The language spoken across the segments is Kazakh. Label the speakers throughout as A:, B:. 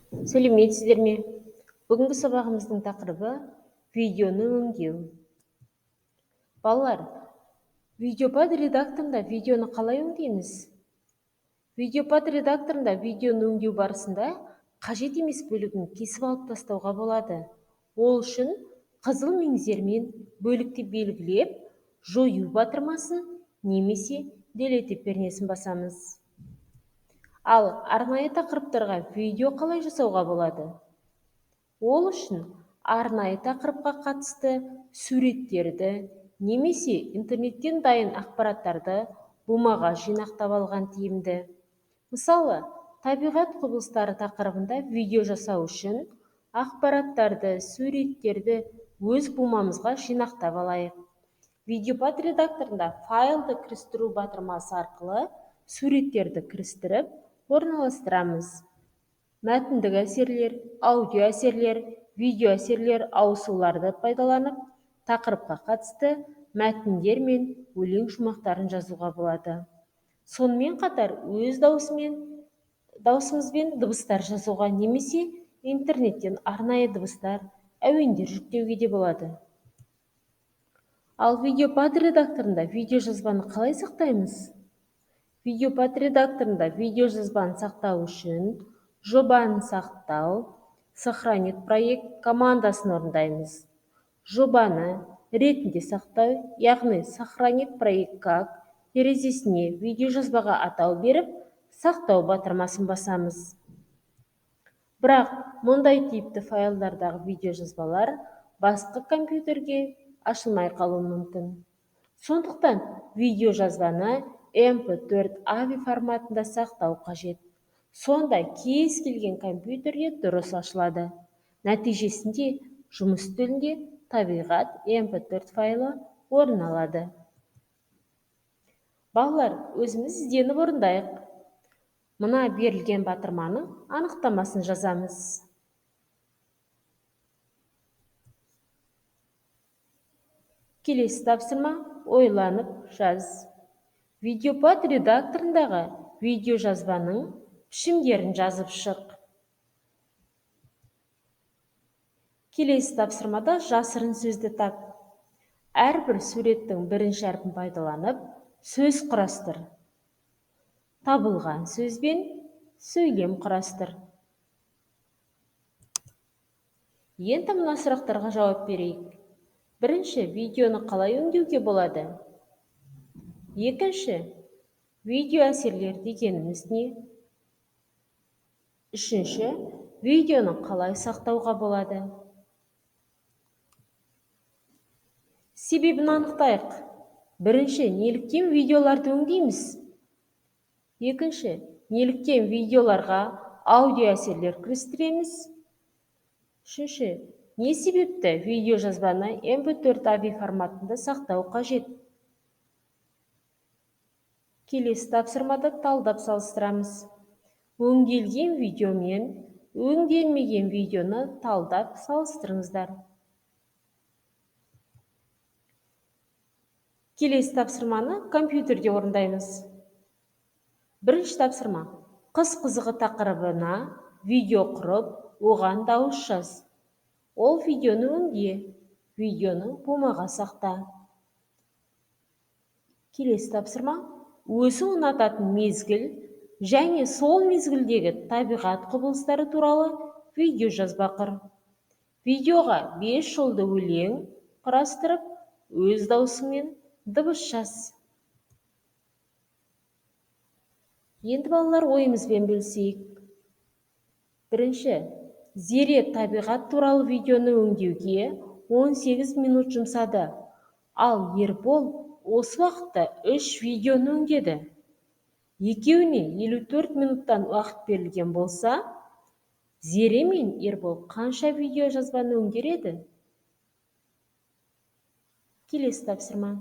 A: Сәлеметсіздер ме? Бүгінгі сабағымыздың тақырыбы видеоны өңдеу. Балалар, Видеопад редакторында видеоны қалай өңдейміз? Видеопад редакторында видеоны өңдеу барысында қажет емес бөлігін кесіп алып тастауға болады. Ол үшін қызыл меңзермен бөлікті белгілеп, жою батырмасын немесе Delete пернесін басамыз. Ал арнайы тақырыптарға видео қалай жасауға болады? Ол үшін арнайы тақырыпқа қатысты суреттерді немесе интернеттен дайын ақпараттарды бумаға жинақтап алған тиімді. Мысалы, табиғат құбылыстары тақырыбында видео жасау үшін ақпараттарды, суреттерді өз бумамызға жинақтап алайық. Видеопад редакторында файлды кірістіру батырмасы арқылы суреттерді кірістіріп, орналастырамыз. Мәтіндік әсерлер, аудио әсерлер, видео әсерлер ауысуларды пайдаланып, тақырыпқа қатысты мәтіндер мен өлең шумақтарын жазуға болады. Сонымен қатар өз даусымызбен дыбыстар жазуға немесе интернеттен арнайы дыбыстар, әуендер жүктеуге де болады. Ал Видеопад редакторында видеожазбаны қалай сақтаймыз? Видеопад редакторында видеожазбаны сақтау үшін жобаны сақтау, сохранить проект командасын орындаймыз. Жобаны ретінде сақтау, яғни сохранить проект как терезесіне видеожазбаға атау беріп, сақтау батырмасын басамыз. Бірақ мұндай типті файлдардағы видеожазбалар басқа компьютерге ашылмай қалуы мүмкін. Сондықтан видеожазбаны MP4 AVI форматында сақтау қажет. Сонда кез келген компьютерде дұрыс ашылады. Нәтижесінде жұмыс үстелінде табиғат MP4 файлы орын алады. Балалар, өзіміз ізденіп орындайық. Мына берілген батырманың анықтамасын жазамыз. Келесі тапсырма ойланып жаз. Видеопад редакторындағы видеожазбаның пішімдерін жазып шық. Келесі тапсырмада жасырын сөзді тап. Әрбір суреттің бірінші әрпін пайдаланып, сөз құрастыр. Табылған сөзбен сөйлем құрастыр. Енді мына сұрақтарға жауап берейік. Бірінші, видеоны қалай өңдеуге болады? Екінші, видео әсерлер дегеніміз не? Үшінші, видеоны қалай сақтауға болады? Себебін анықтайық. Бірінші, неліктен видеоларды өңдейміз? Екінші, неліктен видеоларға аудио әсерлер кірістіреміз? Үшінші, не себепті видеожазбаны MP4 AVI форматында сақтау қажет? Келесі тапсырмада талдап салыстырамыз. Өңделген видео мен өңделмеген видеоны талдап салыстырыңыздар. Келесі тапсырманы компьютерде орындаймыз. Бірінші тапсырма. Қыс қызығы тақырыбына видео құрып, оған дауыс жаз. Ол видеоны өңде, видеоны бумаға сақта. Келесі тапсырма. Өзің ұнататын мезгіл және сол мезгілдегі табиғат құбылыстары туралы видеожазба құр. Видеоға 5 жолды өлең құрастырып, өз даусыңмен дыбыс жаз. Енді балалар ойымызбен бөлісейік. Бірінші, Зере табиғат туралы видеоны өңдеуге 18 минут жұмсады. Ал Ербол осы уақытта 3 видеоны өңдеді. Екеуіне 54 минуттан уақыт берілген болса, Зере мен Ербол қанша видео жазбаны өңдер еді? Келесі тапсырма.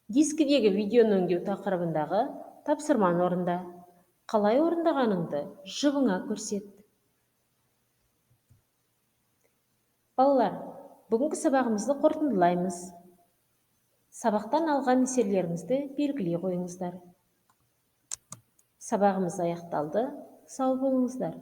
A: Дискідегі видеоны өңдеу тақырыбындағы тапсырманы орында. Қалай орындағаныңды жұбыңа көрсет. Балалар, бүгінгі сабағымызды қорытындылаймыз. Сабақтан алған әсерлеріңізді белгілей қойыңыздар. Сабағымыз аяқталды. Сау болыңыздар.